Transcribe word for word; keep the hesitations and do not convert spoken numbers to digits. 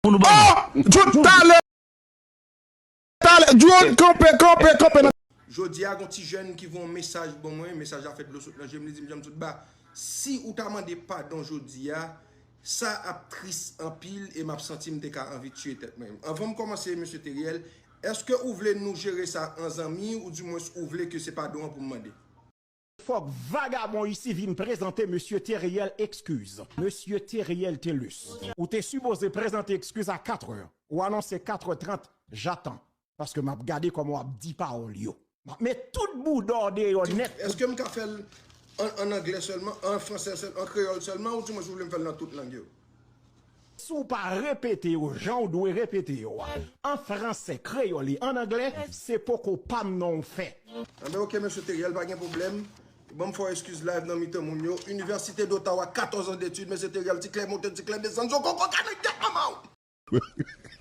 Pou nou ban. Oh! Jude, talè! Talè! Jude, kanpe, kanpe, kanpe nan. Jodi a, gon ti jèn ki voye yon mesaj ban mwen, mesaj la fè dlo sot nan je m, li di m, Janm Soutba, si ou ta mande padon jodi a, sa ap tris anpil e m ap santi m te ka anvi tiye tèt mwen. Anvan m kòmanse, mesye Teriel, èske ou vle nou jere sa an zanmi, oudimwens ou vle ke se padon an pou m mande? Fòk vagabon isi vin prezante mesye Teriel ekskiz. Mesye Teriel Telus, ou te sipoze prezante ekskiz a katrè. Ou anonse katrè trant, j'attends. Paske m ap gade kòman w ap di pawòl yo. M ap met tout bouda w deyò nèt. Èske m ka fè l an, an anglè sèlman, an fransè sèlman, an kreyòl sèlman, oudimwens ou vle m fè l nan tout lang yo? Si w pa repete yo jan w dwe repete yo a, an fransè, kreyòl e an anglè, se poko pa m non w fè. Anben, oke, mesye Teriel, pa gen pwoblèm. Ban m fè w ekskiz live nan mitan moun yo. Université d'Ottawa, quatorze ans d'études, mesye Teriel, ti klè monte, ti klè desann, zo koko kanèk tèt manman w.